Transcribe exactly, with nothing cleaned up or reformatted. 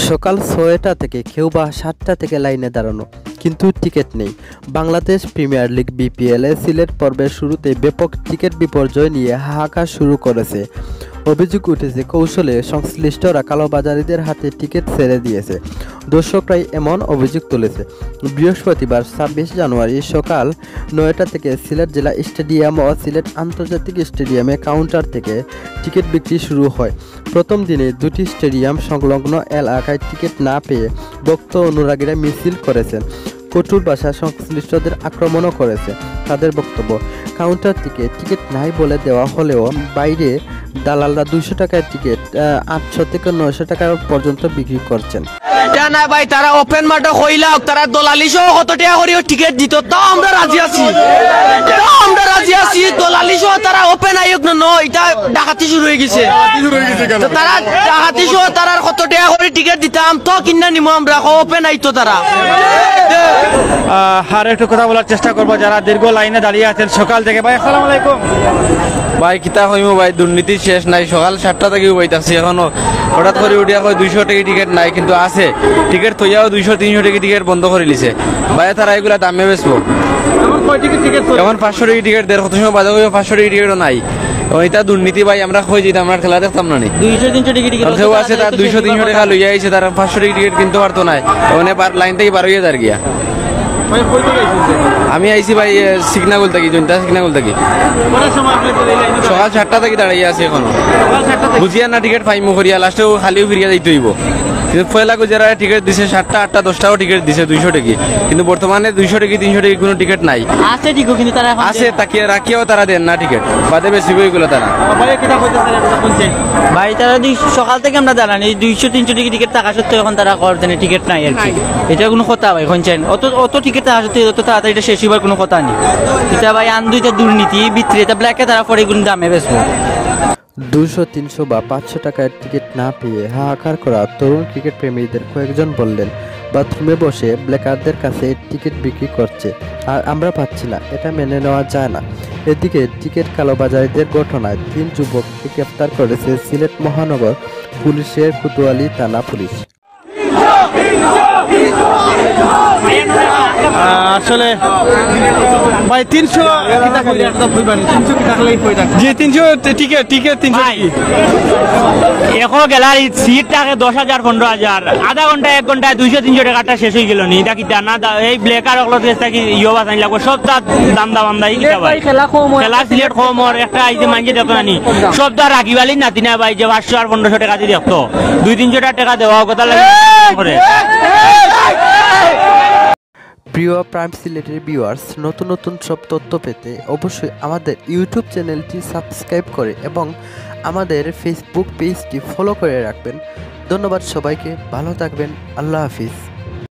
সকাল ছয়টা থেকে কেউ বা সাতটা থেকে লাইনে দাঁড়ানো, কিন্তু টিকিট নেই। বাংলাদেশ প্রিমিয়ার লিগ বিপিএল এ সিলেট পর্বের শুরুতে ব্যাপক টিকিট বিপর্যয় নিয়ে হাহাকার শুরু করেছে। অভিযোগ উঠেছে, কৌশলে সংশ্লিষ্টরা কালোবাজারিদের হাতে টিকিট ছেড়ে দিয়েছে। দর্শকরাই এমন অভিযোগ তুলেছে। বৃহস্পতিবার ছাব্বিশ জানুয়ারি সকাল নয়টা থেকে সিলেট জেলা স্টেডিয়াম ও সিলেট আন্তর্জাতিক স্টেডিয়ামে কাউন্টার থেকে টিকিট বিক্রি শুরু হয়। প্রথম দিনে দুটি স্টেডিয়াম সংলগ্ন এলাকায় টিকিট না পেয়ে ভক্ত অনুরাগীরা মিছিল করেছেন। কঠোর ভাষা সংশ্লিষ্টদের আক্রমণও করেছে। তাদের বক্তব্য, কাউন্টার থেকে টিকিট নাই বলে দেওয়া হলেও বাইরে দালালরা দুইশো টাকায় টিকিট আটশো থেকে নয়শো টাকা পর্যন্ত বিক্রি করছেন। ইটা না ভাই, তারা ওপেন মাঠো কইলা অউক, তারা দলালি সহ কত টেকা করিও টিকিট দিত, তাও আমরা রাজি আছি, তাও আমরা রাজি আছি। দলালি সহ তারা ওপেন আইউক না, ন, ইটা ডাকাতি শুরু অই গেছে। তো তারা ডাকাতি সহ তারার কত টেকা করি টিকিট দিতাম, তো কিনা নিমু আমরা, ওপেন আইতো তারা। আহ, আর একটু কথা বলার চেষ্টা করবো যারা দীর্ঘ লাইনে দাঁড়িয়ে আছেন সকাল থেকে। ভাই, আসসালামু আলাইকুম। ভাই, কিতা কইমু ভাই, দুর্নীতির শেষ নাই। সকাল সাতটা থাকি উবাই থাকছি, এখনো হঠাৎ করি উঠিয়া কয় দুইশো টাকা টিকিট নাই, কিন্তু আছে। টিকিট থইয়াও দুইশো তিনশো টাকা টিকিট বন্ধ করি লিছে। ভাই, তারা এগুলা দামে বেচবো। এখন পাঁচশো টাকা টিকিট দের, কত সময় বাদে কইবো পাঁচশো টাকা টিকিটও নাই। এবং ইটা দুর্নীতি ভাই, আমরা কই যেতাম, আমরা খেলা দেখতাম না নি। দুইশো তিনশো টাকা টিকিট আর কেউ আছে, তার দুইশো তিনশো টাকা লইয়া আইছে, তারা পাঁচশো টাকা টিকিট কিনতে পারতো না। মানে লাইন থাকি বার অইয়া যার গিয়া। আমি আইছি ভাই, এ, সিকনাগুল থাকি, জৈন্তা সিকনাগুল থাকি। সকাল সাতটা থাকি দাঁড়াইয়া আছি এখনো। বুঝিয়ার না টিকিট পাইমু করিয়া, লাস্টে খালিও ফিরিয়া যাইতে অইবো। কিন্তু পয়লা গুজারা টিকিট দিছে সাতটা, আটটা, দশটাও টিকিট দিছে দুইশো টাকা। কিন্তু বর্তমানে দুইশো টাকা, তিনশো টাকা কোনো টিকিট নাই। আছে টিকিট, কিন্তু তারা এখন আছে, তাকিয়া রাখিয়াও তারা দেন না টিকিট। বাদে বেশি বইগুলো তারা। ভাই, তারা দুই, সকাল থেকে আমরা দাঁড়ানি, দুইশো তিনশো টাকা টিকিট থাকা সত্ত্বেও এখন তারা কর দেন টিকিট নাই আর কি। এটা কোনো কথা ভাই, কোন চাইন? অত, অত টিকিট থাকা সত্ত্বেও অত তাড়াতাড়ি এটা শেষ অইবার কোনো কথা নেই। এটা ভাই আন্দু, এটা দুর্নীতি, ভিতরে এটা ব্ল্যাকে তারা পরে কোনো দামে বেচবো। দুশো, তিনশো বা পাঁচশো টাকার টিকিট না পেয়ে হাহাকার করা তরুণ ক্রিকেট প্রেমীদের কয়েকজন বললেন, বাথরুমে বসে ব্ল্যাকারদের কাছে টিকিট বিক্রি করছে, আর আমরা পাচ্ছি না, এটা মেনে নেওয়া যায় না। এদিকে টিকিট কালোবাজারিদের ঘটনায় তিন যুবককে গ্রেফতার করেছে সিলেট মহানগর পুলিশের কোতোয়ালি থানা পুলিশ। আহ, আসলে ভাই, তিনশো কিতা কইলে একটা ভুল বানি, তিনশো কিতা কইলে হয়ে থাকে। জি, তিনশো টিকিট, টিকিট তিনশো ভাই। টিকিট। এখন গ্যালারি সিট থাকে দশ হাজার, পনেরো হাজার, আধা ঘন্টা, এক ঘন্টায় দুইশো তিনশো টাকাটা শেষ অই গেল নি। এটা কিতা না দা-, এই ব্ল্যাকার অকলর গেছ থাকি ইয়ো বাঁচানি লাগবো, সব তার দান্দা বান্দা, এই কিতা ভাই? খেলা কম অর। খেলা সিলেট কম অর, একটা আইছে মানষে দেখতো না নি। সব তো আর রাগিব আলির নাতি না ভাই, যে পাঁচশো আর পনেরোশো টাকা দি দেখতো। দুই তিনশো টাকা দেওয়া অউক, কথা লাগে করে। প্রিয় প্রাইম সিলেটের ভিউয়ার্স, নতুন নতুন সব তথ্য পেতে অবশ্যই আমাদের YouTube চ্যানেলটি সাবস্ক্রাইব করে এবং আমাদের Facebook পেজটি ফলো করে রাখবেন। ধন্যবাদ সবাইকে, ভালো থাকবেন, আল্লাহ হাফিজ।